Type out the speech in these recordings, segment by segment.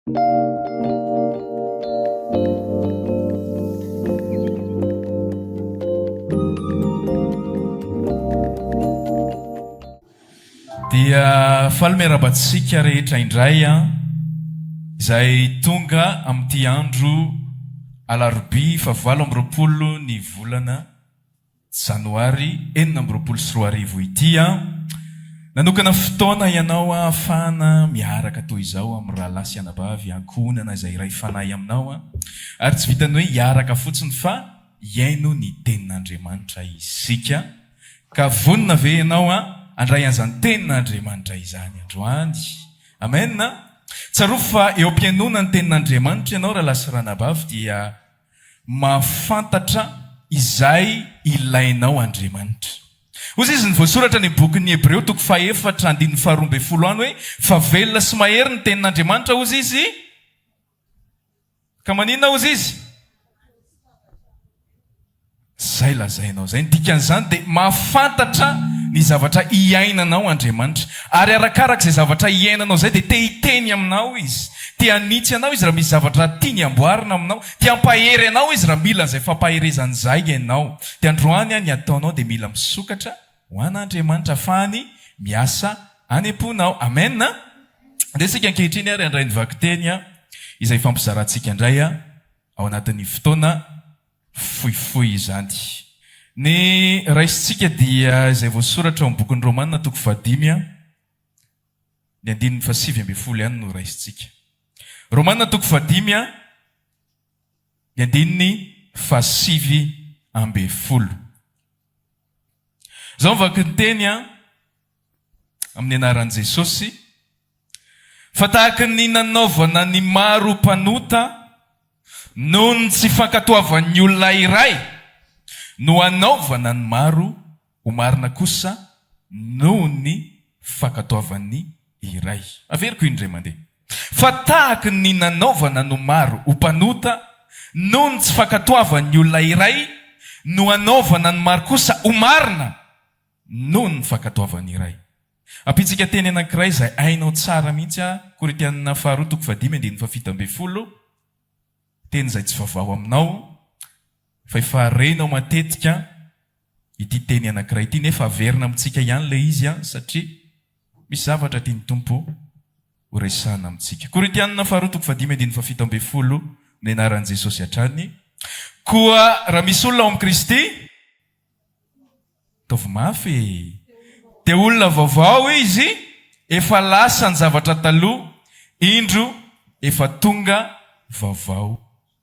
Dia faly miarahaba antsika rehetra indray an, izay tonga amin'ity andro alarobia fahavalo amby 20 ny volana janoary 2026 ity an. Nanokana fotoana ianao ahafahana miaraka toy izao amin'ny rahalahy sy anabavy ankohonana izay iray fanahy aminao an, ary tsy vitan'ny hoe hiaraka fotsiny fa hihaino ny tenin'Andriamanitra isika. Ka vonona ve ianao handray an'izany tenin'Andriamanitra izany androany? Amen! Tsarovy fa eo am-pihainoana ny tenin'Andriamanitra ianao rahalahy sy ranabavy dia mahafantatra izay ilainao Andriamanitra. Hoy izy ny voasoratra any amin'ny bokin'ny Hebreo toko fahefatra andininy faharoa ambin'ny folo any hoe fa velona sy mahery ny tenin'Andriamanitra hoy izy. Ka maninona hozy izy? Zay lazainao zay. Ny dikan'izany dia mahafantatra ny zavatra iainanao Andriamanitra. Ary arakaraka izay zavatra iainanao izay dia te hiteny aminao Izy. Te hanitsy anao Izy raha misy zavatra tiany hamboarina aminao. Te hampahery anao Izy raha mila an'izay fampaherezana izay ianao. Dia androany ny ataonao dia mila misokatra ho an'Andriamanitra afahany miasa any am-ponao. Amen. Andeha isika ankehitriny ary handray ny vakiteny izay hifampizarantsika indray ao anatin'ny fotoana fohifohy izany. Ny raisintsika dia izay voasoratra ao amin'ny bokin'ny Romana toko fahadimy, ny andininy fahasivy ambin'ny folo ihany no raisintsika. Romana toko fahadimy, ny andininy fahasivy ambin'ny folo. Izao ny vakiteny amin'ny anaran'i Jesosy, fa tahaka ny nanaovana ny maro mpanota noho ny tsy fankatoavan'ny olona iray no hanaovana ny maro ho marina kosa noho ny fankatoavan'ny iray. Averiko indray mandeha. Fa tahaka ny nanaovana no maro ho mpanota noho ny tsy fankatoavan'ny olona iray no hanaovana ny maro kosa ho marina noho ny fankatoavan'ny iray. Ampiantsika teny anankiray izay hainao tsara mihitsy a Korintianina faharoa toko fahadimy andininy fahafito ambin'ny folo, teny izay tsy vaovao aminao fa efa renao matetika ity teny anankiray ity nefa averina amintsika ihany ilay izy an satria misy zavatra tian'ny Tompo ho resahana amintsika. Korintianina faharoa toko fahadimy andininy fahafito ambin'ny folo ny anaran'i Jesosy hatrany. Koa raha misy olona ao amin'i Kristy, ataovy mafy e! Dia olona vaovao izy, efa lasa ny zavatra taloha, indro efa tonga vaovao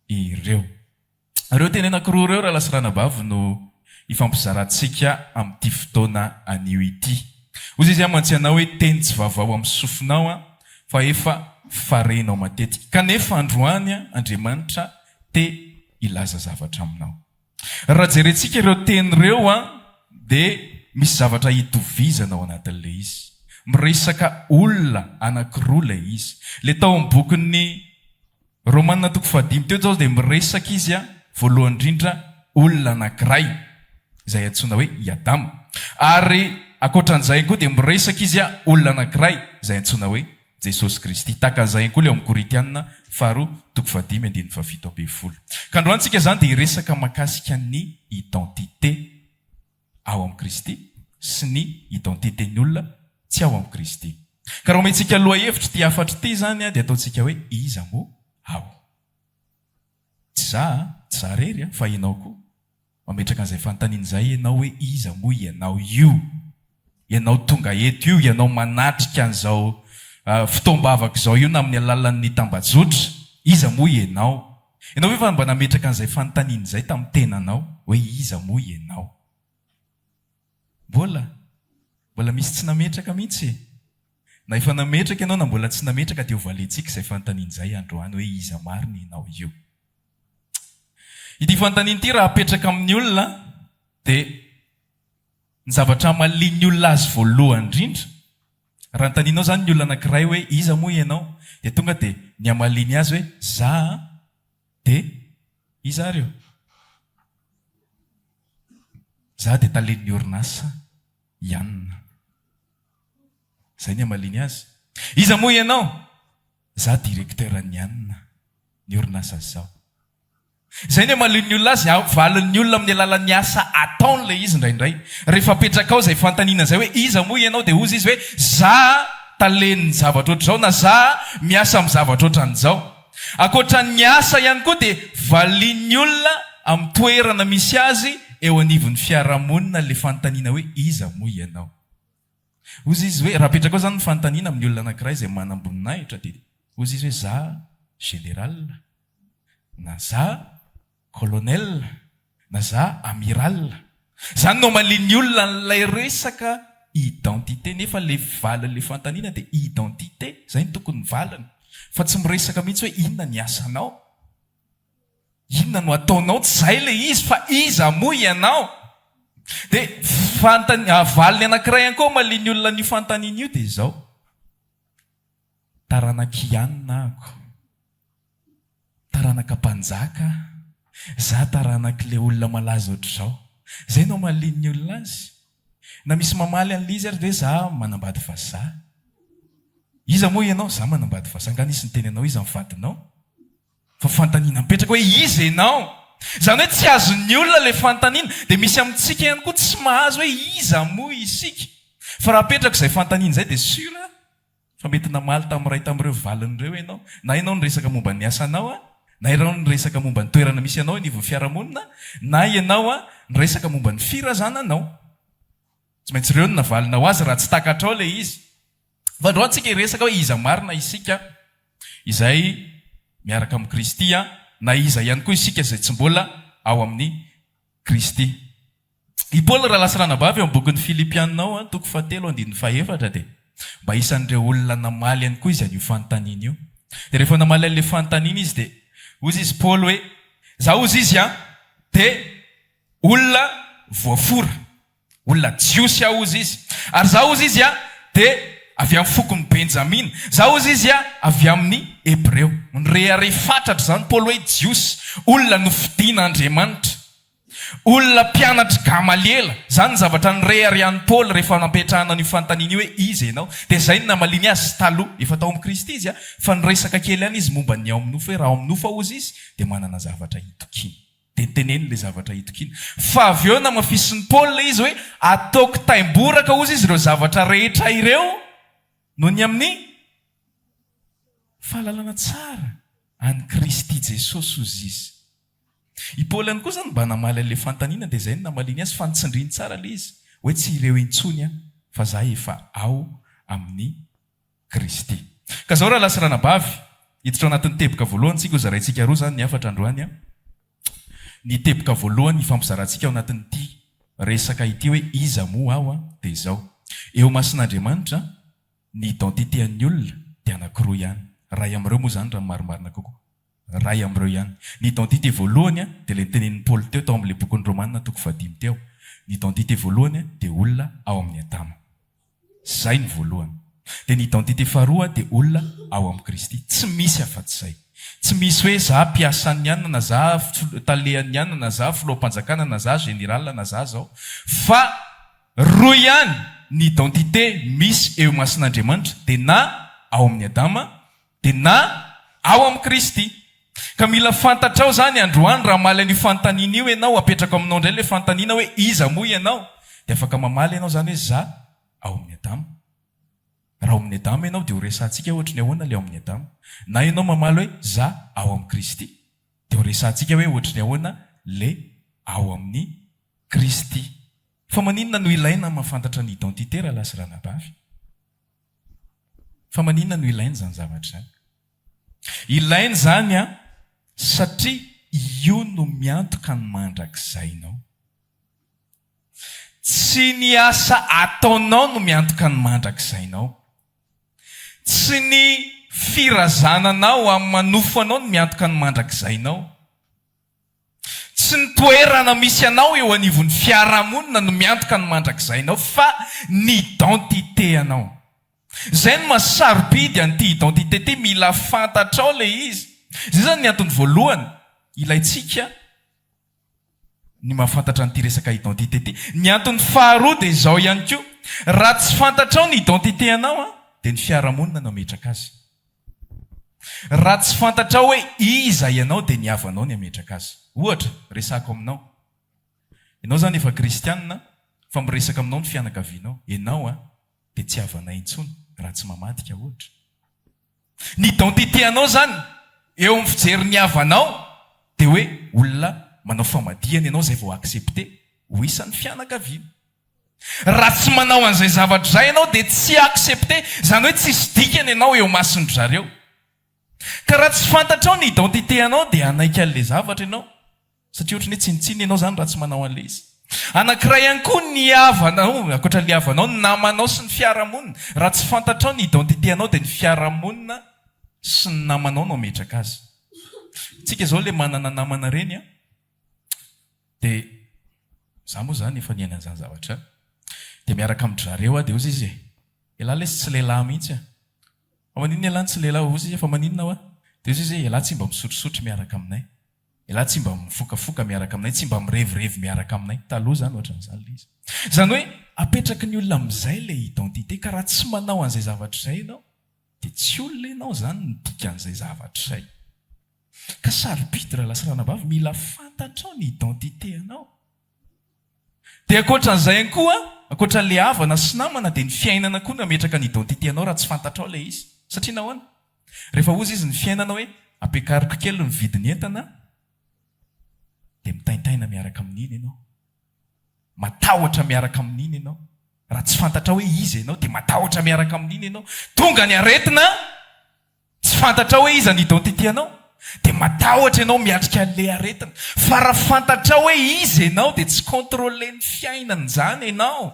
ireo. Ireo teny anankiroa ireo rahalahy sy ranabavy no hifampizarantsika amin'ity fotoana anio ity. Hoy izy mantsy anao hoe teny tsy vaovao amin'ny sofinao an, fa efa farenao matetika. Kanefa androany Andriamanitra te hilaza zavatra aminao. Raha jerentsika ireo teny ireo an, dia misy zavatra itovizana ao anatin'ilay izy. Miresaka olona anankiroa ilay izy. Ilay tao amin'ny bokin'ny Romana toko fahadimy teo izao dia miresaka izy voalohany indrindra olona anankiray izay antsoina hoe i Adama. Ary ankoatran'izay ihany koa dia miresaka izy olona anankiray izay antsoina hoe Jesosy Kristy. Tahaka an'izay ihany koa ilay ao amin'ny Korintiana faharoa toko fahadimy andininy fahafito ambin'ny folo. Ka androany tsika izany dia hiresaka mahakasika ny identité ao amin'i Kristy sy ny identité-n'ny olona tsy ao amin'i Kristy. Ka raha omentsika lohahevitra ity hafatra ity izany dia ataontsika hoe iza moa aho? Tsy za an, tsy za irery an, fa ianao koa. Mametraka an'izay fanontaniana izay ianao hoe iza moa ianao io? Ianao tonga eto io, ianao manatrika an'izao fotoam-bavaka izao io na amin'ny alalan'ny tambajotra, iza moa ianao? Ianao ve efa mba nametraka an'izay fanontaniana izay tamin'ny tenanao hoe iza moa ianao? Mbola? Mbola misy tsy nametraka mihitsy e! Na efa nametraka ianao na mbola tsy nametraka dia hovaliantsika izay fanontaniana izay androany hoe iza marina ianao io? Ity fanontaniana ity raha apetraka amin'ny olona dia ny zavatra hamalian'ny olona azy voalohany indrindra, raha anontanianao izany ny olona anankiray hoe iza moa ianao dia tonga dia ny hamaliany azy hoe za an! dia iza ary io? Za dia talen'ny orinasa Ianona. Izay ny hamaliany azy. Iza moa ianao? Za directeur ny anona, ny orinasa zao. Izay no amalian'ny olona azy, valin'ny olona amin'ny alalan'ny asa ataony ilay izy indraindray. Rehefa apetrakao izay fanontaniana izay hoe iza moa ianao dia hozy izy hoe za talen'ny zavatra ohatr'izao na za miasa amin'ny zavatra ohatran'izao. Ankoatra ny asa ihany koa dia valian'ny olona amin'ny toerana misy azy eo anivon'ny fiarahamonina ilay fanontaniana hoe iza moa ianao. Hozy izy hoe, raha apetrakao izany ny fanontaniana amin'ny olona anankiray izay manam-boninahitra dia hozy izy hoe za général na za colonel na za amiral. Izany no amalian'ny olona an'ilay resaka identité nefa ilay valin'ilay fanontaniana dia identité, izay no tokony valiny fa tsy miresaka mihitsy hoe inona ny asanao. Inona no ataonao? Tsy izay ilay izy fa iza moa ianao? Dia fantany, valiny anankiray ihany koa hamalian'ny olona an'io fanontaniana io dia izao, Taranak'i Anna aho, taranaka mpanjaka aho, za taranak'ilay olona malaza ohatr'izao. Izay no hamalian'ny olona azy. Na misy mamaly an'ilay izy ary dia hoe za manambady vazaha. Iza moa ianao? Za manambady vazaha. Angaha nisy niteny anao iza ny vadinao? Fa fanontaniana mipetraka hoe iza ianao? Izany hoe tsy azon'ny olona ilay fanontaniana. Dia misy amintsika ihany koa tsy mahazo hoe iza moa isika? Fa raha apetrako izay fanontaniana izay dia sûr fa mety namaly tamin'ny iray tamin'ireo valiny ireo ianao. Na ianao niresaka momba ny asanao, na ianao niresaka momba ny toerana misy anao eo anivon'ny fiarahamonina, na ianao niresaka momba ny firazananao. Tsy maintsy ireo no navalinao azy raha tsy takatrao ilay izy. Fa androany tsika hiresaka hoe iza marina isika izay miaraka amin'i Kristy na iza ihany koa isika izay tsy mbola ao amin'i Kristy. I Paoly rahalahy sy ranabavy ao amin'ny bokin'ny Filipiana ao, toko fahatelo andininy fahefatra dia mba isan'ireo olona namaly ihany koa izy an'io fanontaniana io. Dia rehefa namaly an'ilay fanontaniana izy dia hozy izy Paoly hoe, Za hozy izy an, dia olona voafora. Olona Jiosy aho, hozy izy. Ary izaho, hozy izy, dia avy amin'ny fokon'i Benjamina. Izaho, hozy izy, avy amin'ny Hebreo. Nirehareha fatratra izany Paoly hoe Jiosy, olona nofidin'Andriamanitra, olona mpianatr'i Gamaliela. Izany ny zavatra nireharehan'i Paoly rehefa nampetrahana an'io fanontaniana io hoe iza ianao. Dia izay no namaliany azy taloha. Efa tao amin'i Kristy izy, fa niresaka kely ihany izy momba ny ao amin'ny nofo hoe raha ao amin'ny nofo aho, hozy izy, dia manana zavatra hitokiana. Dia teneno ilay zavatra itokiana. Fa avy eo namafisin'i Paoly ilay izy hoe, Ataoko taim-boraka, hozy izy, ireo zavatra rehetra ireo noho ny amin'ny fahalalana tsara an'i Kristy Jesosy, hozy izy. I Paoly ihany koa izany mba namaly an'ilay fanontaniana, dia izay no namaliany azy, fa notsindriany tsara ilay izy, hoe tsy ireo intsony aho, fa izaho efa ao amin'i Kristy. Ka izao rahalahy sy ranabavy, hiditra ao anatin'ny teboka voalohany tsika, hozaraintsika roa izany ny hafatra androany an. Ny teboka voalohany hifampizarantsika ao anatin'ity resaka ity hoe iza moa aho an, dia izao. Eo imason'Andriamanitra, ny identité an'ny olona dia anankiroa ihany. Iray amin'ireo moa izany raha ny marimarina kokoa. Iray amin'ireo ihany. Ny identité voalohany dia ilay notenenin'i Paoly teo tao amin'ilay bokin'ny Romana toko fahadimy teo. Ny identité voalohany dia olona ao amin'i Adama. Zay ny voalohany. Dia ny identité faharoa dia olona ao amin'i Kristy. Tsy misy afa-tsy zay. Tsy misy hoe za mpiasan'ny anona na za talehan'ny anona na za filoham-panjakana na za général na za zao. Fa roa ihany ny identité misy eo imason'Andriamanitra dia na ao amin'i Adama dia na ao amin'i Kristy. Ka mila fantatrao izany androany raha hamaly an'io fanontaniana io ianao, apetrako aminao indray ilay fanontaniana hoe iza moa ianao? Dia afaka mamaly ianao izany hoe za ao amin'i Adama. Raha ao amin'i Adama ianao dia ho resahantsika ohatry ny ahoana ilay ao amin'i Adama. Na ianao mamaly hoe za ao amin'i Kristy dia ho resahantsika hoe ohatry ny ahoana ilay ao amin'i Kristy. Fa maninona no ilaina mahafantatra ny identité rahalahy sy ranabavy? Fa maninona no ilaina izany zavatra izany? Ilaina izany an, satria io no miantoka ny mandrakizainao. Tsy ny asa ataonao no miantoka ny mandrakizainao. Tsy ny firazananao amin'ny manofo anao no miantoka ny mandrakizainao. Tsy ny toerana misy anao eo anivon'ny fiarahamonina no miantoka ny mandrakizainao fa ny identité anao. Izay no maha sarobidy an'ity identité ity, mila fantatrao ilay izy. Izay izany ny antony voalohany ilaintsika ny mahafantatra an'ity resaka identité ity. Ny antony faharoa dia izao ihany koa, raha tsy fantatrao ny identité anao dia ny fiarahamonina no hametraka azy. Raha tsy fantatrao hoe iza ianao dia ny havanao ny hametraka azy. Ohatra, resahako aminao. Ianao izany efa kristianina fa miresaka aminao ny fianakavianao. Ianao an, dia tsy havanay intsony raha tsy mamadika ohatra. Ny identité anao izany eo amin'ny fijerin'ny havanao dia hoe olona manao famadihana ianao izay vao accepté ho isan'ny fianakaviana. Raha tsy manao an'izay zavatra izay ianao dia tsy accepté, izany hoe tsisy dikany ianao eo imason'dry zareo. Ka raha tsy fantatrao ny identité anao dia hanaiky an'ilay zavatra ianao. Satria ohatran'ny hoe tsinontsinona ianao izany raha tsy manao an'ilay izy. Anankiray ihany koa ny havanao, ankoatra ilay havanao, ny namanao sy ny fiarahamonina. Raha tsy fantatrao ny identité anao dia ny fiarahamonina sy ny namanao no hametraka azy. Tsika izao ilay manana namana ireny an, dia za moa izany efa niaina an'izany zavatra izany. Dia miaraka amin-dry zareo aho dia hozy izy e, elah lesy tsy lehilahy mihitsy an. Fa maninona elah no tsy lehilahy? Hozy izy, fa maninona hoa? Dia hozy izy hoe, elah tsy mba misotrosotro miaraka aminay. Elah tsy mba mifokafoka miaraka aminay, tsy mba mirevirevy miaraka aminay. Taloha izany ohatran'izany ilay izy. Izany hoe apetraky ny olona amin'izay ilay identité ka raha tsy manao an'izay zavatra izay ianao dia tsy olona ianao izany ny dikan'izay zavatra izay. Ka sarobidy rahalahy sy ranabavy, mila fantatrao ny identité anao. Dia ankoatran'izay ihany koa, ankoatra ilay havana sy namana dia ny fiainana koa no hametraka ny identité anao raha tsy fantatrao ilay izy. Satria nahoana? Rehefa hozy izy ny fiainana hoe ampiakariko kely ny vidin'ny entana dia mitaintaina miaraka amin'iny ianao. Matahotra miaraka amin'iny ianao. Raha tsy fantatrao hoe iza ianao dia matahotra miaraka amin'iny ianao. Tonga ny aretina, tsy fantatrao hoe iza ny identité anao dia matahotra ianao miatrika an'ilay aretina. Fa raha fantatrao hoe iza ianao dia tsy contrôler-n'ny fiainana izany ianao.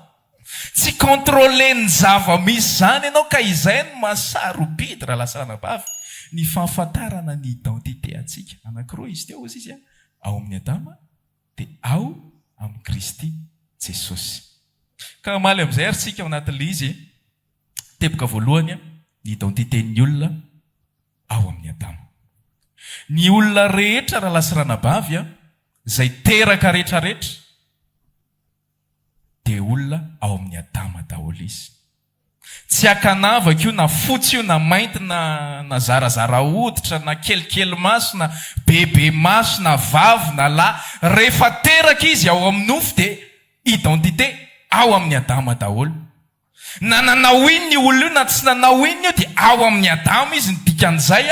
Tsy contrôler-n'ny zava-misy izany ianao ka izay no maha sarobidy rahalahy sy ranabavy ny fahafantarana ny identité antsika. Anankiroa izy teo hozy izy ao amin'i Adama dia ao amin'i Kristy Jesosy. Ka hamaly amin'izay ary tsika ao anatin'ilay izy e. Teboka voalohany, ny identité-n'ny olona ao amin'i Adama. Ny olona rehetra rahalahy sy ranabavy izay teraka rehetrarehetra dia olona ao amin'i Adama daholo izy. Tsy ankanavaka io na fotsy io na mainty na na zarazara hoditra na kelikely maso na bebe maso na vavy na lahy, rehefa teraka izy ao amin'ny nofo dia identité ao amin'i Adama daholo. Na nanao inona io olona io na tsy nanao inona io dia ao amin'i Adama izy, ny dikan'izay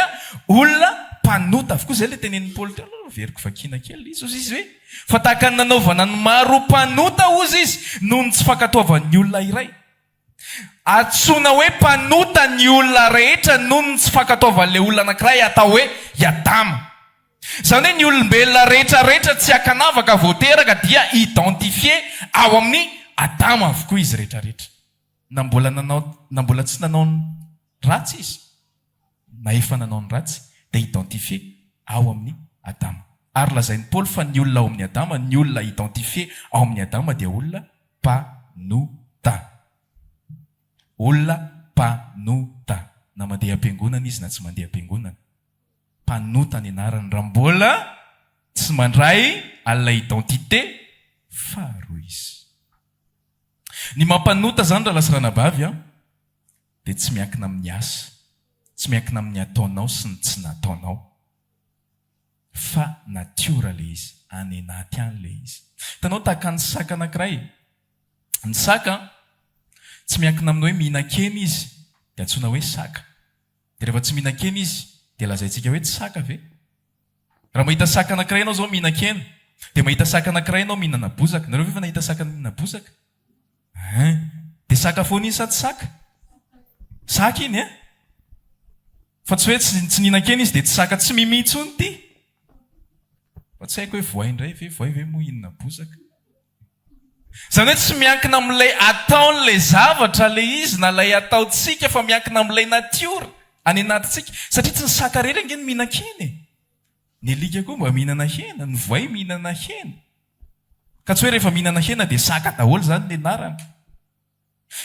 olona mpanota avokoa, izay ilay tenenin'i Paoly teo aloha, averiko vakiana kely ilay izy, hozy izy hoe, fa tahaka ny nanaovana ny maro ho mpanota hozy izy noho ny tsy fankatoavan'ny olona iray. Antsoina hoe mpanota ny olona rehetra noho ny tsy fankatoavan'ilay olona anankiray atao hoe i Adama. Izany hoe ny olombelona rehetra rehetra tsy ankanavaka vao teraka dia identifier ao amin'i Adama avokoa izy rehetra rehetra. Na mbola nanao na mbola tsy nanao ny ratsy izy na efa nanao ny ratsy dia identifier ao amin'i Adama. Ary lazain'i Paoly fa ny olona ao amin'i Adama, ny olona identifier ao amin'i Adama dia olona mpanota. Olona mpanota. Na mandeha am-piangonana izy na tsy mandeha am-piangonana. Mpanota ny anarany raha mbola tsy mandray an'ilay identité faharoa izy. Ny mampanota izany rahalahy sy ranabavy an, dia tsy miankina amin'ny asa, tsy miankina amin'ny ataonao sy ny tsy nataonao, fa natiora ilay izy, any anaty any ilay izy. Hitanao tahaka ny saka anankiray, ny saka an, tsy miankina amin'ny hoe mihinan-kena izy dia antsoina hoe saka. Dia rehefa tsy mihinan-kena izy dia lazaintsika hoe tsy saka ve? Raha mahita saka anankiray ianao izao mihinan-kena, dia mahita saka anankiray ianao mihinana bozaka. Nareo ve efa nahita saka nihinana bozaka? Hein! Dia saka foana iny sa tsy saka? Saka iny eh! Fa tsy hoe tsy tsy nihinan-kena izy dia tsy saka tsy mimi intsony ity. Fa tsy haiko hoe voay indray ve? Voay ve moa hihinana bozaka? Izany hoe tsy miankina amin'ilay ataon'ilay zavatra ilay izy na ilay ataontsika fa miankina amin'ilay natiora any anatintsika. Satria tsy ny saka irery ange no mihinan-kena e! Ny alika koa mba mihinana hena, ny voay mihinana hena. Ka tsy hoe rehefa mihinana hena dia saka daholo izany ny anarany.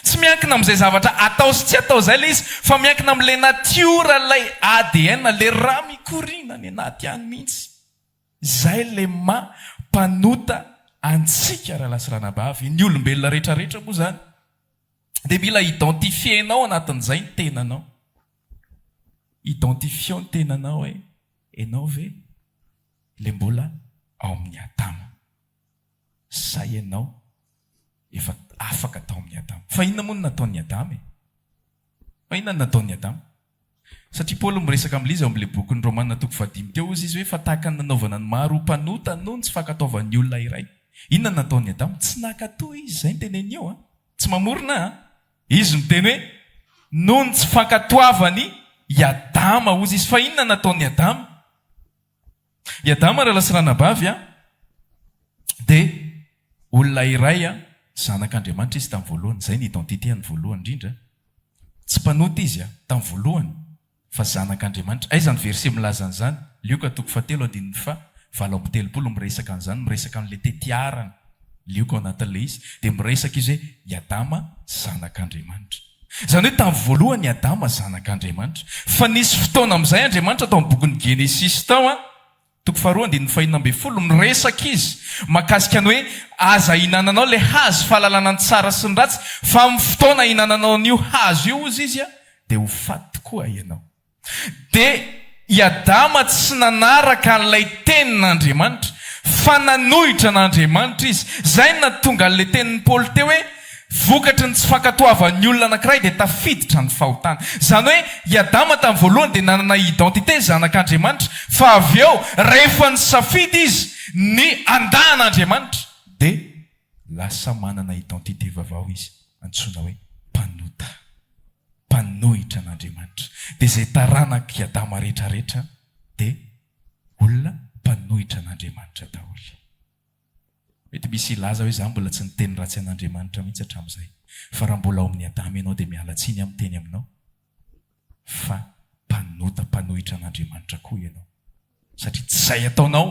Tsy miankina amin'izay zavatra atao sy tsy atao izay ilay izy fa miankina amin'ilay natiora, ilay ADN, ilay rà mikoriana any anaty any mihitsy. Izay ilay maha mpanota antsika rahalahy sy ranabavy, ny olombelona rehetra rehetra moa izany dia mila identifier-nao anatin'izay ny tenanao. Identifieo ny tenanao hoe enao ve le mbola ao amin'i Adama sa ianao efa afaka tao amin'i Adama. Fa inona moa no nataon'i Adama e? Fa inona no nataon'i Adama? Satria Paoly miresaka amin'ilay izy ao amin'ilay bokin'ny Romana toko fahadimy teo, hozy izy hoe fa tahaka ny nanaovana ny maro ho mpanota noho ny tsy fankatoavan'ny olona iray. Inona no nataon'i Adama? Tsy nankatò izy, izay no teneniny eo an! Tsy mamorona an! Izy miteny hoe noho ny tsy fankatoavany i Adama, hozy izy. Fa inona no nataon'i Adama? I Adama rahalahy sy ranabavy an, dia olona iray an, zanak'Andriamanitra izy tamin'ny voalohany, izay ny identité-ny voalohany indrindra. Tsy mpanota izy an, tamin'ny voalohany, fa zanak'Andriamanitra. Aiza ny verset milaza an'izany? Lioka toko fahatelo andininy faha 38 miresaka an'izany, miresaka an'ilay tetiarana Lioka ao anatin'ilay izy, dia miresaka izy hoe i Adama zanak'Andriamanitra. Izany hoe tamin'ny voalohany i Adama zanak'Andriamanitra. Fa nisy fotoana amin'izay Andriamanitra tao amin'ny bokin'ny Genesisy tao an, toko faharoa andininy fahenina ambinifolo, miresaka izy mahakasika ny hoe aza ihinananao ilay hazo fahalalana ny tsara sy ny ratsy fa amin'ny fotoana ihinananao an'io hazo io hozy izy an, dia ho faty tokoa ianao. Dia i Adama tsy nanaraka an'ilay tenin'Andriamanitra, fa nanohitra an'Andriamanitra izy. Izay no nahatonga an'ilay tenin'i Paoly teo hoe, vokatry ny tsy fankatoavan'ny olona anankiray dia tafiditra ny fahotana. Izany hoe, i Adama tamin'ny voalohany dia nanana identité zanak'Andriamanitra, fa avy eo, rehefa nisafidy izy ny handà an'Andriamanitra, dia lasa manana identité vaovao izy, antsoina hoe mpanota. mpanohitra an'Andriamanitra. Dia izay taranak'i Adama rehetrarehetra dia olona mpanohitra an'Andriamanitra daholo. Mety misy hilaza hoe izaho mbola tsy niteny ratsy an'Andriamanitra mihitsy hatramin'izay. Fa raha mbola ao amin'i Adama ianao dia miala tsiny aho miteny aminao fa mpanota mpanohitra an'Andriamanitra koa ianao. Satria tsy izay ataonao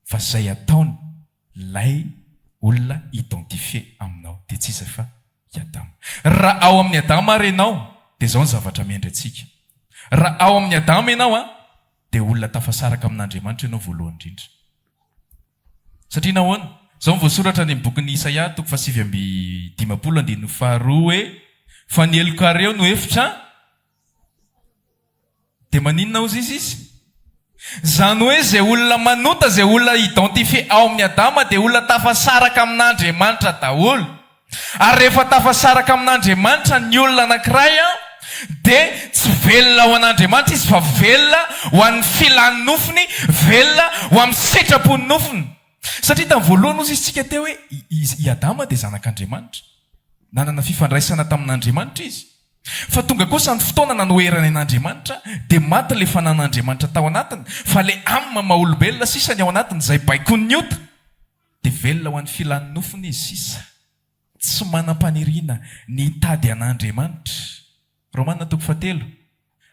fa izay ataony ilay olona identifier aminao dia tsy iza fa i Adama. Raha ao amin'i Adama ary ianao dia izao ny zavatra miandry antsika. Raha ao amin'i Adama ianao an, dia olona tafasaraka amin'Andriamanitra ianao voalohany indrindra. Satria nahoana? Izao no voasoratra any amin'ny bokin'i Isaia toko fahasivy amby dimampolo andininy faharoa hoe, Fa ny helokareo no efitra Dia maninona hozy izy izy? Izany hoe izay olona manota, izay olona identifier ao amin'i Adama dia olona tafasaraka amin'Andriamanitra daholo. Ary rehefa tafasaraka amin'Andriamanitra ny olona anankiray dia tsy velona ho an'Andriamanitra izy fa velona ho an'ny filan'ny nofony, velona ho amin'ny sitrapon'ny nofony. Satria tamin'ny voalohany hozy izy tsika teo hoe i Adama dia zanak'Andriamanitra. Nanana fifandraisana tamin'Andriamanitra izy. Fa tonga kosa ny fotoana nanoherany an'Andriamanitra, dia maty ilay fanan'Andriamanitra tao anatiny, fa ilay âme maha olombelona sisa ny ao anatiny, izay baikon'ny ota, dia velona ho an'ny filan'ny nofony izy sisa, tsy manam-paniriana ny hitady an'Andriamanitra. Romana toko fahatelo,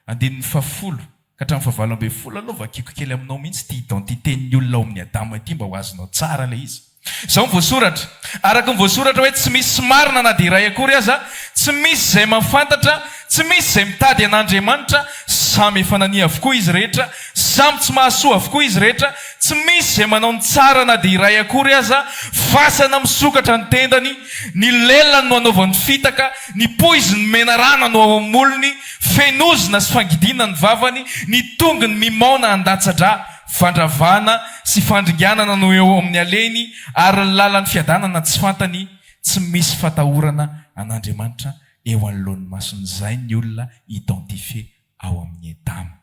andininy fahafolo ka hatramin'ny fahavalo ambinifolo aloha vakiko kely aminao mihitsy ity identité-n'ny olona ao amin'i Adama ity mba ho azonao tsara ilay izy. Izao no voasoratra, araka ny voasoratra hoe tsy misy marina na dia iray akory aza, tsy misy izay mahafantatra, tsy misy izay mitady an'Andriamanitra, samy efa nania avokoa izy rehetra, samy tsy mahasoa avokoa izy rehetra, tsy misy izay manao ny tsara na dia iray akory aza, fasana misokatra ny tendany, ny lelany no anaovany fitaka, ny poizin'ny menarana no ao amin'ny molony, feno ozona sy fangidiana ny vavany, ny tongony mimaona handatsa-drà, fandravana sy fandringanana no eo amin'ny alehiny, ary ny lalan'ny fiadanana tsy fantany, tsy misy fatahorana an'Andriamanitra eo anoloan'ny masony, izay ny olona identifier ao amin'i Edama.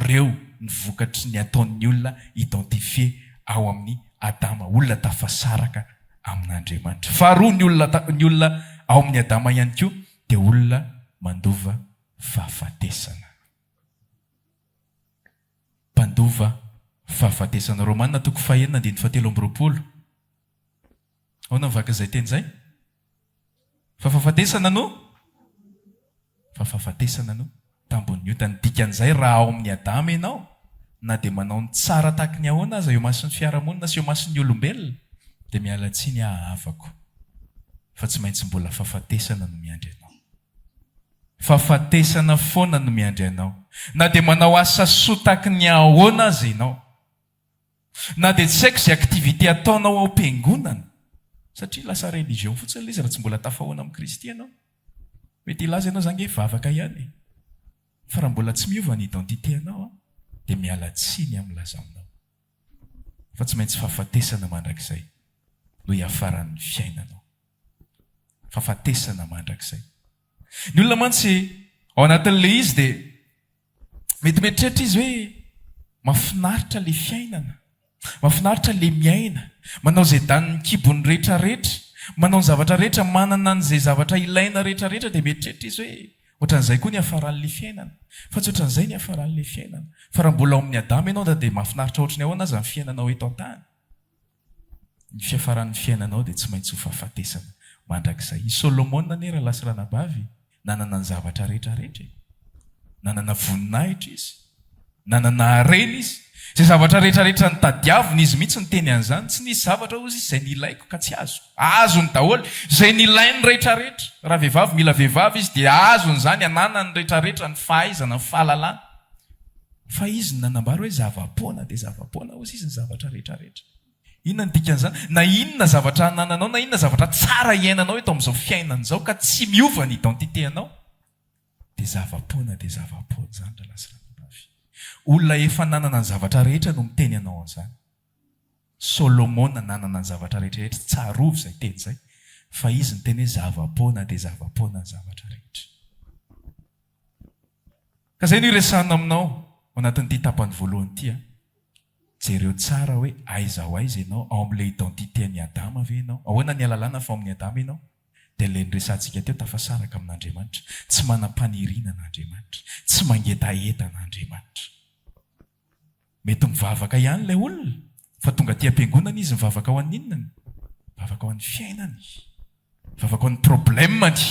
Reo ny vokatry ny ataon'ny olona identifier ao amin'i Adama, olona tafasaraka amin'Andriamanitra. Faharoa, ny olona ny olona ao amin'i Adama ihany koa dia olona mandova fahafatesana. Mpandova fahafatesana. Romana toko fahenina andininy fahatelo amby roapolo. Ahoana ny vakin'izay teny izay? Fa fahafatesana no Fa fahafatesana no tambin'ny ota. Ny dikan'izay, raha ao amin'i Adama ianao, na dia manao ny tsara tahaky ny ahoana aza eo imason'ny fiarahamonina sy eo imason'ny olombelona, dia miala tsiny aho havako, fa tsy maintsy mbola fahafatesana no miandry anao. Fahafatesana foana no miandry anao. Na dia manao asa soa tahaky ny ahoana aza ianao. Na dia tsy haiko izay activité ataonao ao am-piangonana, satria lasa religion fotsiny ilay izy raha tsy mbola tafahoana amin'i Kristy ianao. Mety hilaza ianao, za ange hivavaka ihany e. Fa raha mbola tsy miova ny identité anao dia miala tsiny aho milaza aminao fa tsy maintsy fahafatesana mandrakizay no hiafaran'ny fiainanao. Fahafatesana mandrakizay. Ny olona mantsy ao anatin'ilay izy dia mety mieritreritra izy hoe mahafinaritra ilay fiainana, mahafinaritra ilay miaina, manao izay danin'ny kibony rehetrarehetra, manao ny zavatra rehetra, manana an'izay zavatra ilaina rehetrarehetra dia mieritreritra izy hoe ohatran'izay koa ny hiafaran'ilay fiainana. Fa tsy ohatran'izay ny hiafaran'ilay fiainana. Fa raha mbola ao amin'i Adama ianao dia mahafinaritra ohatran'ny ahoana aza ny fiainanao eto an-tany? Ny fiafaran'ny fiainanao dia tsy maintsy ho fahafatesana mandrakizay. I Solomona anie rahalahy sy ranabavy nanana ny zavatra rehetra rehetra e! Nanana voninahitra izy, nanana harena izy, izay zavatra rehetra rehetra notadiaviny izy mihitsy niteny an'izany, tsy nisy zavatra hozy izy izay nilaiko ka tsy azoko. Azony daholo izay nilainy rehetra rehetra. Raha vehivavy mila vehivavy izy dia azony izany, ananany rehetra rehetra, ny fahaizana, ny fahalalana. Fa izy no nanambara hoe zava-poana dia zava-poana hozy izy ny zavatra rehetra rehetra. Inona no dikan'izany? Na inona zavatra anananao, na inona zavatra tsara iainanao eto amin'izao fiainana izao ka tsy miova ny identité anao dia zava-poana dia zava-poana izany rahalahy sy ranabavy. Olona efa nanana ny zavatra rehetra no miteny anao an'izany. Solomona nanana ny zavatra rehetra rehetra, tsarovy izay teny izay, fa izy niteny hoe zava-poana dia zava-poana ny zavatra rehetra. Ka izay no iresahana aminao ao anatin'ity tapany voalohany ity a. Jereo tsara hoe aiza ho aiza ianao, ao amin'ilay identité an'i Adama ve ianao? Ahoana ny ahalalana fa ao amin'i Adama ianao? Dia ilay niresahantsika teo, tafasaraka amin'Andriamanitra, tsy manam-paniriana an'Andriamanitra, tsy mangetaheta an'Andriamanitra. Mety mivavaka ihany ilay olona, fa tonga aty am-piangonana izy mivavaka ho an'ny inona? Mivavaka ho an'ny fiainany, mivavaka ho an'ny problème-ny,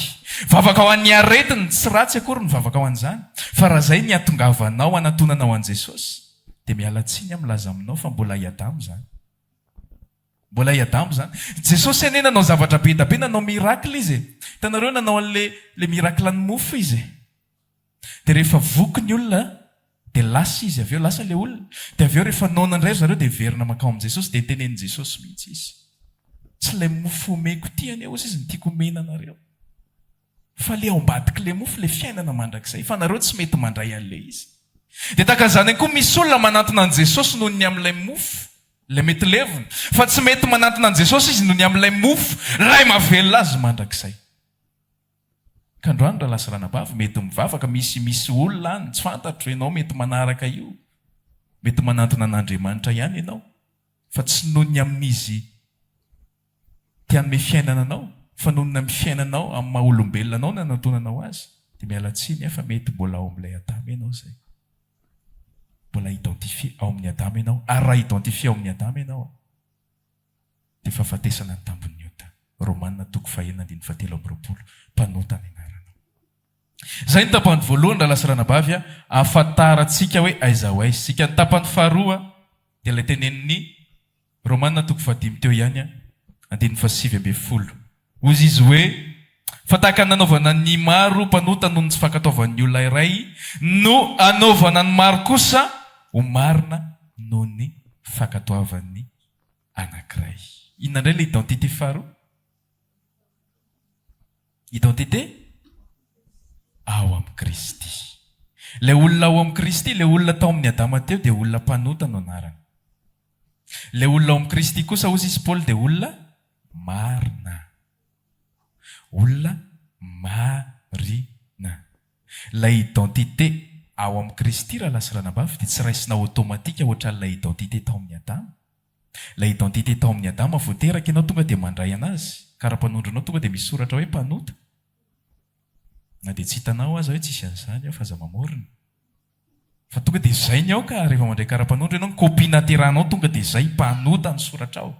mivavaka ho an'ny aretiny, tsy ratsy akory ny mivavaka ho an'izany, fa raha izay ny hatongavanao hanatonanao an'i Jesosy, dia miala tsiny aho milaza aminao fa mbola i Adama izany. Mbola i Adama izany. Jesosy anie nanao zavatra be da be, nanao miracle Izy e. Hitanareo nanao an'ilay ilay miracle an'ny mofo Izy e. Dia rehefa voky ny olona dia lasa izy avy eo, lasa ilay olona. Dia avy eo rehefa noana indray ry zareo dia miverina mankao amin'i Jesosy dia tenenin'i Jesosy mihitsy izy. Tsy ilay mofo omeko ity anie hozy izy no tiako omena anareo. Fa ilay ao ambadik'ilay mofo, ilay fiainana mandrakizay. Fa nareo tsy mety mandray an'ilay izy. Dia tahaka an'izany ihany koa misy olona manantona an'i Jesosy noho ny amin'ilay mofo, ilay mety levona. Fa tsy mety manantona an'i Jesosy izy noho ny amin'ilay mofo, ilay mahavelona azy mandrakizay. Ka androany rahalahy sy ranabavy mety mivavaka misy misy olona any tsy fantatro ianao mety manaraka io mety manantona an'Andriamanitra ihany ianao fa tsy noho ny amin'izy te hanome fiainana anao fa noho ny amin'ny fiainanao amin'ny maha olombelona anao no anantonanao azy dia miala tsiny aho fa mety mbola ao amin'ilay Adama ianao izay mbola identifier ao amin'ny Adama ianao ary raha identifier ao amin'ny Adama ianao dia fahafatesana ny tambin'ny ota. Romana toko fahenina andininy fahatelo amby 20, Mpanota ny anaranao. Izay ny tapany voalohany rahalahy sy ranabavy a, ahafantarantsika hoe aiza ho aiza isika. Ny tapany faharoa dia ilay tenenin'ny Romana toko fahadimy teo ihany a, andininy fahasivy ambin'ny folo. Hoy izy hoe, Fa tahaka ny nanaovana ny maro mpanota noho ny tsy fankatoavan'ny olona iray, no anaovana ny maro kosa ho marina noho ny fankatoavan'ny anankiray. Inona indray ilay identité faharoa? Identité ao amin'i Kristy. Ilay olona ao amin'i Kristy, ilay olona tao amin'i Adama teo dia olona mpanota no anarany. Ilay olona ao amin'i Kristy kosa hozy izy Paoly dia olona marina. Olona marina. Ilay identité ao amin'i Kristy rahalahy sy ranabavy dia tsy raisina automatique ohatran'ilay identité tao amin'i Adama. Ilay identité tao amin'i Adama vao teraka ianao tonga dia mandray an'azy, kara-panondronao tonga dia misy soratra hoe mpanota. Na dia tsy hitanao aza hoe tsisy an'izany ao fa aza mamorona. Fa tonga dia izay ny ao ka, rehefa mandray kara-panondro ianao, ny copie naterahanao tonga dia izay, mpanota ny soratra ao.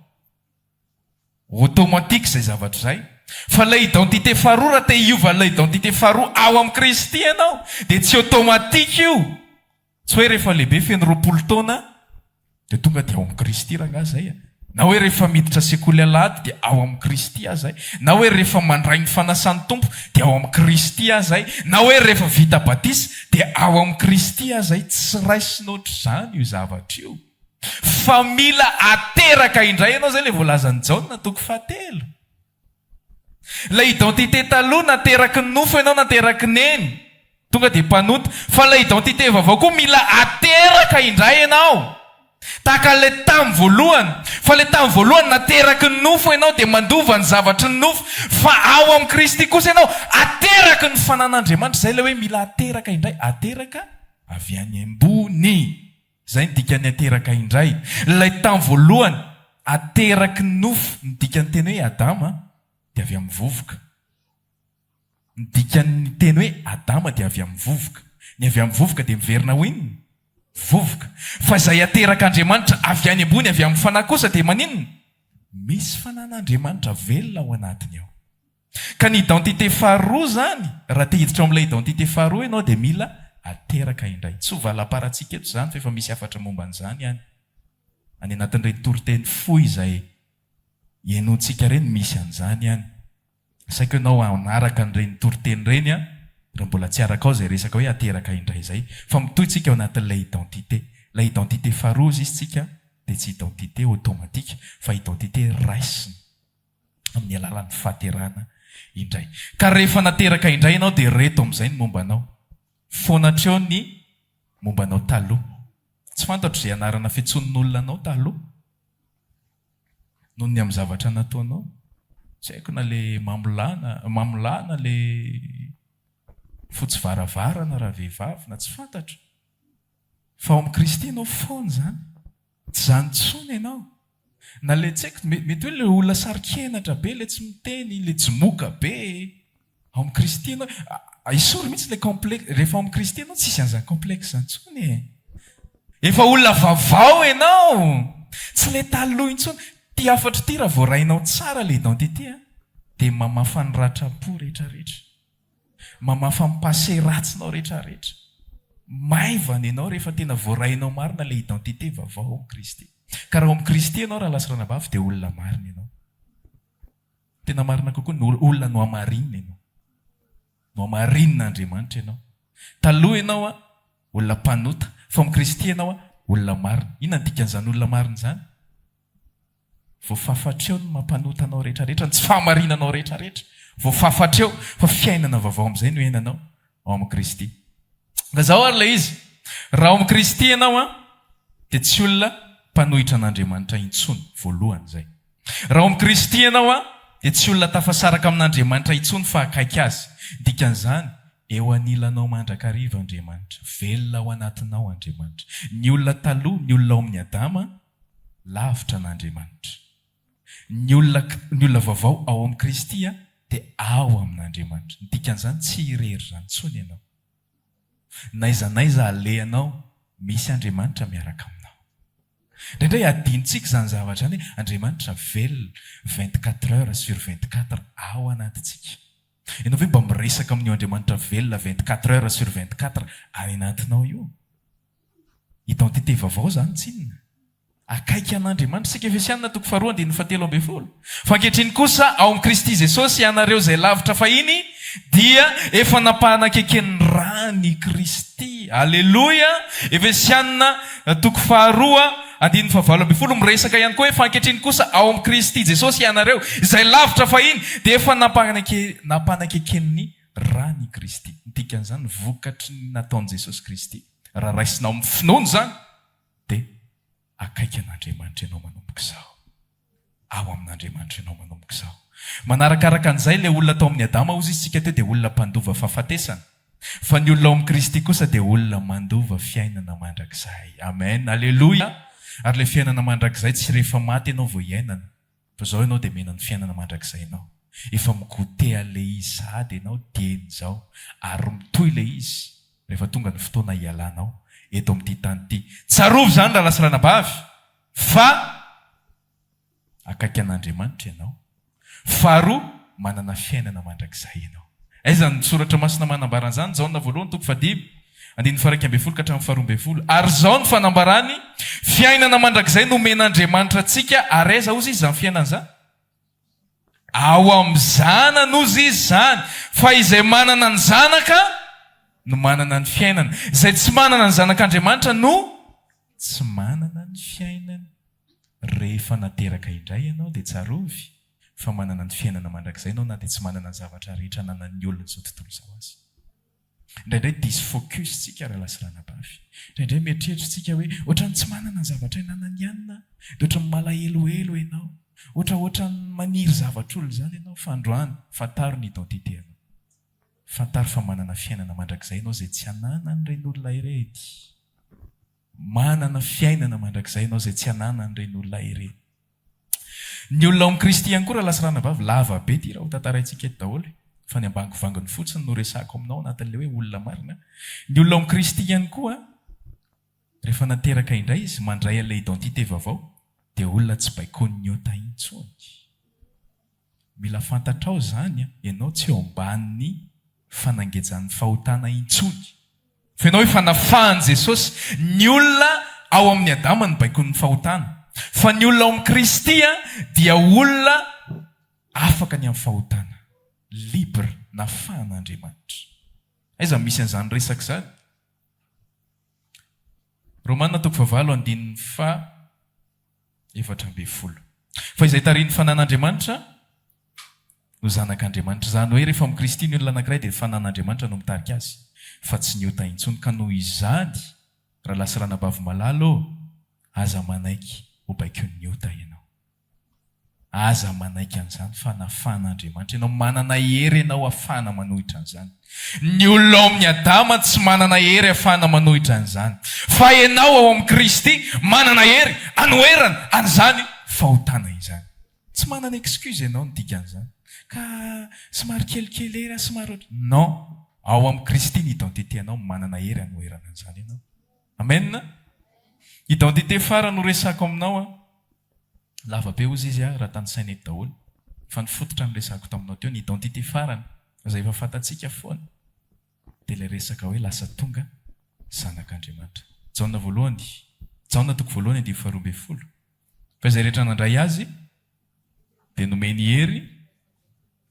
Automatique izay zavatra izay. Fa ilay identité faharoa, raha te hiova an'ilay identité faharoa ao amin'i Kristy ianao, dia tsy automatique io. Tsy hoe rehefa lehibe feno 20 taona dia tonga dia ao amin'i Kristy rangahy izay a. Na hoe rehefa miditra sekoly alahady dia ao amin'i Kristy aho izay. Na hoe rehefa mandray ny fanasan'ny Tompo dia ao amin'i Kristy aho izay. Na hoe rehefa vita batisa dia ao amin'i Kristy aho izay. Tsy raisina ohatr'izany io zavatra io. Fa mila ateraka indray ianao, izay ilay voalazan'i Jaona toko fahatelo. Ilay identité taloha nateraky ny nofo ianao, nateraky neny. Tonga dia mpanota. Fa ilay identité vaovao koa mila ateraka indray ianao. Tahaka an'ilay tamin'ny voalohany. Fa ilay tamin'ny voalohany nateraky ny nofo ianao dia mandova ny zavatry ny nofo. Fa ao amin'i Kristy kosa ianao ateraky ny fanan'Andriamanitra. Izay ilay hoe mila ateraka indray. Ateraka avy any ambony. Izay ny dikan'ny ateraka indray. Ilay tamin'ny voalohany ateraky ny nofo, ny dikan'ny teny hoe Adama dia avy amin'ny vovoka. Ny dikan'ny teny hoe Adama dia avy amin'ny vovoka. Ny avy amin'ny vovoka dia miverina ho inona? Vovoka. Fa izay aterak'Andriamanitra avy any ambony, avy amin'ny Fanahy kosa dia maninona? Misy Fanan'Andriamanitra velona ao anatiny ao. Ka ny identité faharoa izany, raha te hiditra ao amin'ilay identité faharoa ianao dia mila ateraka indray. Tsy ho valamparantsika eto izany fa efa misy hafatra momba an'izany any. Any anatin'ireny toriteny fohy izay henointsika ireny misy an'izany any. Asaiko ianao hanaraka an'ireny toriteny ireny an, raha mbola tsy arakao izay resaka hoe ateraka indray izay. Fa mitohy tsika ao anatin'ilay identité. Ilay identité faharoa hozy izy tsika dia tsy identité automatique fa identité raisina amin'ny alalan'ny fahaterahana indray. Ka rehefa nateraka indray ianao dia ireto amin'izay ny momba anao. Foana hatreo ny momba anao taloha. Tsy fantatro izay anarana fiantsoan'olona anao taloha. Noho ny amin'ny zavatra nataonao. Tsy haiko na le mamolana, mamolana le fotsy varavarana raha vehivavy na tsy fantatro. Fa ao amin'i Kristy ianao foana izany. Tsy izany intsony ianao. Na le tsy haiko, mety hoe le olona saro-kenatra be, le tsy miteny, le jimoka be. Ao amin'i Kristy ianao, esory mihitsy ilay complexe, rehefa ao amin'i Kristy ianao tsisy an'izany complexe izany intsony e. Efa olona vaovao ianao, tsy ilay taloha intsony. Ity hafatra ity raha voarainao tsara ilay identité an, dia mamafa ny ratram-po rehetrarehetra. Mamafa ny passé ratsinao rehetrarehetra. Maivana ianao rehefa tena voarainao marina ilay identité vaovao ao amin'i Kristy. Ka raha ao amin'i Kristy ianao rahalahy sy ranabavy dia olona marina ianao. Tena marina kokoa ny olona nohamarinina ianao. Nohamarinin'Andriamanitra ianao. Taloha ianao olona mpanota, fa amin'i Kristy ianao olona marina. Inona ny dikan'izany olona marina izany? Voafafa hatreo ny mampanota anao rehetra rehetra, ny tsy fahamarinanao rehetra rehetra. Voafafa hatreo fa fiainana vaovao amin'izay no iainanao ao amin'i Kristy. Ka izao ary ilay izy, raha ao amin'i Kristy ianao dia tsy olona mpanohitra an'Andriamanitra intsony, voalohany izay. Raha ao amin'i Kristy ianao dia tsy olona tafasaraka amin'Andriamanitra intsony fa akaiky Azy. Dikan'izany, eo anilanao mandrakariva Andriamanitra. Velona ao anatinao Andriamanitra. Ny olona taloha, ny olona ao amin'i Adama, lavitra an'Andriamanitra. Ny olona, ny olona vaovao ao amin'i Kristy dia ao amin'Andriamanitra. Ny dikan'izany, tsy irery izany intsony ianao. N'aiza n'aiza alehanao, misy Andriamanitra miaraka aminao. Indraindray adinontsika izany zavatra izany hoe Andriamanitra velona 24 heures sur 24 ao anatintsika. Ianao ve mba miresaka amin'io Andriamanitra velona 24 heures sur 24 any anatinao io? Identité vaovao izany tsinona. Akaiky an'Andriamanitra isika Efesiana toko faharoa andininy fahatelo ambin'ny folo. Fa ankehitriny kosa ao amin'i Kristy Jesosy ianareo izay lavitra fahiny dia efa nampanakeken'ny ran'i Kristy. Aleloia! Efesiana toko faharoa andininy fahavalo ambin'ny folo miresaka ihany koa hoe fa ankehitriny kosa ao amin'i Kristy Jesosy ianareo izay lavitra fahiny dia efa nampanakeken'ny ran'i Kristy. Ny dikan'izany vokatry ny nataon'i Jesosy Kristy. Raha raisinao amin'ny finoana izany dia akaiky an'Andriamanitra ianao manomboka izao. Ao amin'Andriamanitra ianao manomboka izao. Manarakaraka an'izay ilay olona tao amin'i Adama hozy isika teo dia olona mpandova fahafatesana. Fa ny olona ao amin'i Kristy kosa dia olona mandova fiainana mandrakizay. Amen. Aleloia. Ary ilay fiainana mandrakizay tsy rehefa maty ianao vao iainana. Fa izao ianao dia mena ny fiainana mandrakizainao. Efa mi-goûter an'ilay izy sahady ianao dieny izao. Ary mitohy ilay izy rehefa tonga ny fotoana hialanao eto amin'ity tany ity. Tsarovy izany rahalahy sy ranabavy fa akaiky an'Andriamanitra ianao. Faharoa, manana fiainana mandrakizay ianao. Aiza ny soratra masina manambara an'izany? Jaona voalohany toko fahadimy, andininy faha-iraika ambin'ny folo ka hatramin'ny faharoa ambin'ny folo. Ary izao ny fanambarany, Fiainana mandrakizay nomen'Andriamanitra antsika, ary aiza hozy izy izany fiainana izany? Ao amin'ny Zanany hozy izy izany, fa izay manana ny Zanaka no manana ny fiainana. Izay tsy manana ny Zanak'Andriamanitra no tsy manana ny fiainana. Rehefa nateraka indray ianao dia tsarovy fa manana ny fiainana mandrakizay ianao na dia tsy manana ny zavatra rehetra ananan'ny olon'izao tontolo izao aza. Indraindray diso focus tsika rahalahy sy ranabavy. Indraindray mieritreritra tsika hoe ohatran'ny tsy manana ny zavatra ananan'i anona aho. Dia ohatran'ny malahelohelo ianao. Ohatra ohatran'ny maniry zavatr'olona izany ianao. Fa androany, fantaro ny identité anao. Fantaro fa manana fiainana mandrakizay ianao izay tsy ananan'ireny olona ireny. Manana fiainana mandrakizay ianao izay tsy ananan'ireny olona ireny. Ny olona ao amin'i Kristy ihany koa rahalahy sy ranabavy, lava be ity raha ho tantaraintsika eto daholo e! Fa ny ambangovangony fotsiny no resahako aminao anatin'ilay hoe olona marina. Ny olona ao amin'i Kristy ihany koa, rehefa nateraka indray izy, mandray an'ilay identité vaovao, dia olona tsy baikoin'ny ota intsony. Mila fantatrao izany an, ianao tsy eo ambanin'ny fanangejan'ny fahotana intsony. Fa ianao efa nafahan'i Jesosy. Ny olona ao amin'i Adama no baikon'ny fahotana. Fa ny olona ao amin'i Kristy dia olona afaka ny amin'ny fahotana. Libre, nafahan'Andriamanitra. Aiza no misy an'izany resaka izany? Romana toko fahavalo andininy faha. 14. Fa izay tarihin'ny fanan'Andriamanitra no zanak'Andriamanitra. Izany hoe rehefa amin'i Kristy ny olona anankiray dia ny fanan'Andriamanitra no mitarika azy fa tsy ny ota intsony. Ka noho izany, rahalahy sy ranabavy malala ô, aza manaiky ho baikoin'ny ota ianao. Aza manaiky an'izany fa nafahan'Andriamanitra ianao. Manana hery ianao afahana manohitra an'izany. Ny olona ao amin'i Adama tsy manana hery afahana manohitra an'izany. Fa ianao ao amin'i Kristy manana hery anoherana an'izany fahotana izany. Tsy manana excuse ianao ny dikan'izany. Ka somary kelikely hery aho, somary ohatr. Non! Ao amin'i Kristy ny identité anao, manana hery anoherana an'izany ianao. Amen! Identité farany ho resahako aminao an. Lava be ozy izy raha tanisaina eto daholo fa ny fototra niresahako taminao teo, ny identité farany izay efa fantatsika foana dia ilay resaka hoe lasa tonga zanak'Andriamanitra. Jaona voalohany, Jaona toko voalohany andininy faharoa ambinifolo, Fa izay rehetra nandray Azy dia nomeny hery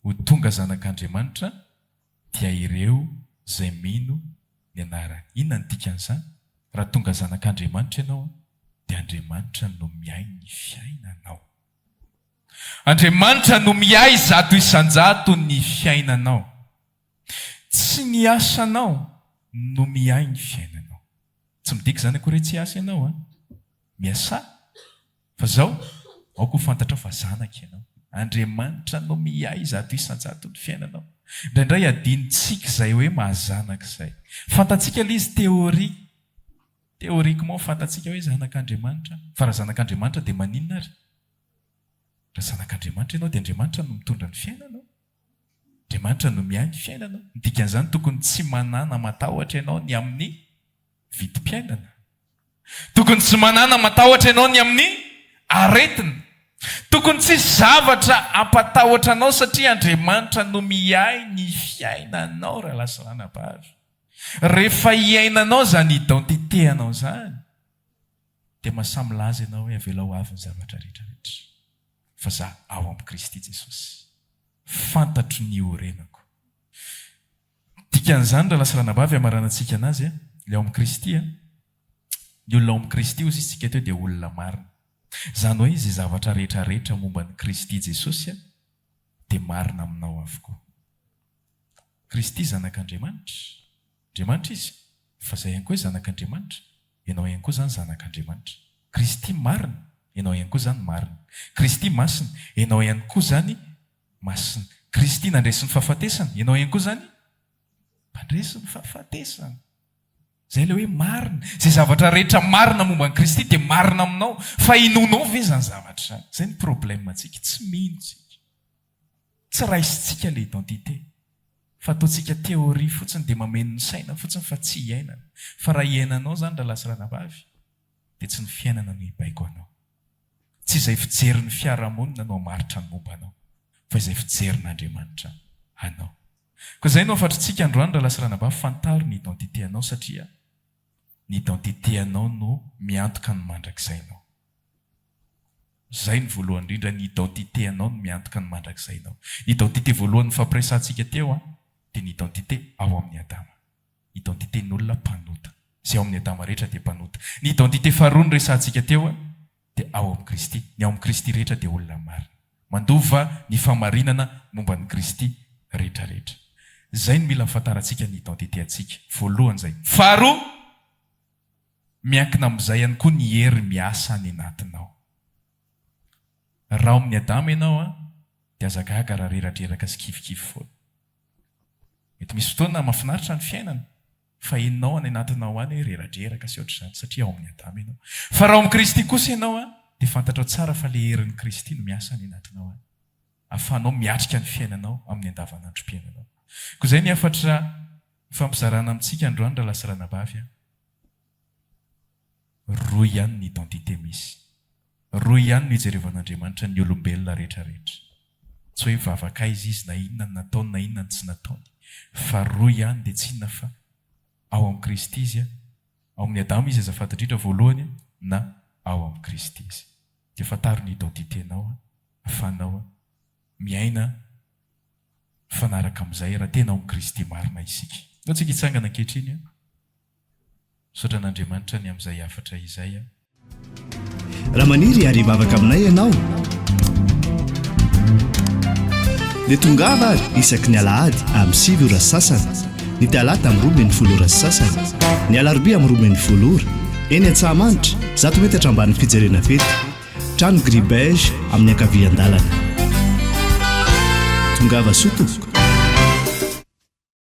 ho tonga zanak'Andriamanitra dia ireo izay mino ny anarany. Inona no dikan'izany? Raha tonga zanak'Andriamanitra ianao dia Andriamanitra no miahy ny fiainanao. Andriamanitra no miahy 100% ny fiainanao. Tsy ny asanao no miahy ny fiainanao. Tsy midika izany akory hoe tsy hiasa ianao an! Miasà! Fa zao, aoka ho fantatrao fa zanaka ianao. Andriamanitra no miahy 100% ny fiainanao. Indraindray adinontsika izay hoe maha zanaka izay. Fantatsika ilay izy théorie. Théoriquement fantatsika hoe zanak'Andriamanitra. Fa raha zanak'Andriamanitra dia maninona ary? Raha zanak'Andriamanitra ianao dia Andriamanitra no mitondra ny fiainanao. Andriamanitra no miahy ny fiainanao. Ny dikan'izany tokony tsy manana matahotra ianao ny amin'ny vidim-piainana. Tokony tsy manana matahotra ianao ny amin'ny aretina. Tokony tsisy zavatra hampatahotra anao satria Andriamanitra no miahy ny fiainanao rahalahy sy ranabavy. Rehefa iainanao izany identité anao izany dia mahasahy milaza ianao hoe avelao avy ny zavatra rehetra rehetra fa za ao amin'i Kristy Jesosy. Fantatro ny iorenako. Dikan'izany rahalahy sy ranabavy hamaranantsika anazy ilay ao amin'i Kristy a, ny olona ao amin'i Kristy hozy isika teo dia olona marina. Izany hoe izay zavatra rehetra rehetra momba an'i Kristy Jesosy dia marina aminao avokoa. Kristy zanak'Andriamanitra. Andriamanitra Izy, fa izay ihany koa hoe zanak'Andriamanitra. Ianao ihany koa izany zanak'Andriamanitra. Kristy marina, ianao ihany koa izany marina. Kristy masina, ianao ihany koa izany masina. Kristy nandresy ny fahafatesana, ianao ihany koa izany mpandresy ny fahafatesana. Izay ilay hoe marina. Izay zavatra rehetra marina momba an'i Kristy dia marina aminao. Fa inoanao ve izany zavatra izany? Izay ny problème antsika, tsy mino isika. Tsy raisintsika ilay identité. Fa ataontsika théorie fotsiny dia mameno ny saina fotsiny fa tsy iainana. Fa raha iainanao izany rahalahy sy ranabavy dia tsy ny fiainana no hibaiko anao. Tsy izay fijerin'ny fiarahamonina no hamaritra ny momba anao fa izay fijerin'Andriamanitra anao. Koa izay no hafatritsika androany rahalahy sy ranabavy, fantaro ny identité anao satria ny identité anao no miantoka ny mandrakizainao. Izay no voalohany indrindra, ny identité anao no miantoka ny mandrakizainao. Ny identité voalohany nifampiresahantsika teo an, dia ny identité ao amin'i Adama. Identité n'olona mpanota. Izay ao amin'i Adama rehetra dia mpanota. Ny identité faharoa noresahantsika teo an, dia ao amin'i Kristy. Ny ao amin'i Kristy rehetra dia olona marina. Mandova ny fahamarinana momba an'i Kristy rehetra rehetra. Izay no mila ahafantarantsika ny identité antsika. Voalohany izay. Faharoa, miankina amin'izay ihany koa ny hery miasa any anatinao. Raha ao amin'i Adama ianao an, dia aza gaga raha reradreraka sy kivikivy foana. Mety misy fotoana mahafinaritra ny fiainana, fa henonao any anatinao any hoe reradreraka sy ohatr'izany, satria ao amin'i Adama ianao. Fa raha ao amin'i Kristy kosa ianao an, dia fantatrao tsara fa ilay herin'i Kristy no miasa any anatinao any. Ahafahanao miatrika ny fiainanao amin'ny andavanandrom-piainanao. Koa izay ny hafatra nifampizarana amintsika androany rahalahy sy ranabavy an. Roa ihany ny identité misy. Roa ihany no ijerevan'Andriamanitra ny olombelona rehetra rehetra. Tsy hoe mivavaka aiza izy na inona no nataony na inona no tsy nataony. Fa roa ihany dia tsy inona fa ao amin'i Kristy izy, ao amin'i Adama izy azafady indrindra voalohany na ao amin'i Kristy izy. Dia fantaro ny identité-nao ahafahanao miaina mifanaraka amin'izay raha tena ao amin'i Kristy marina isika. Ndao tsika hitsangana ankehitriny. Misaotra an'Andriamanitra ny amin'izay hafatra izay a. Raha maniry hiary hivavaka aminay ianao dia tongava ary isaky ny alahady amin'ny 9 ora sy sasany, ny talata amin'ny 12 ora sy sasany, ny alarobia amin'ny 12 ora, eny Antsahamanitra, zato metatra ambanin'ny fijerena fety, trano gris beige amin'ny ankavian-dalana. Tongava soa tompoko.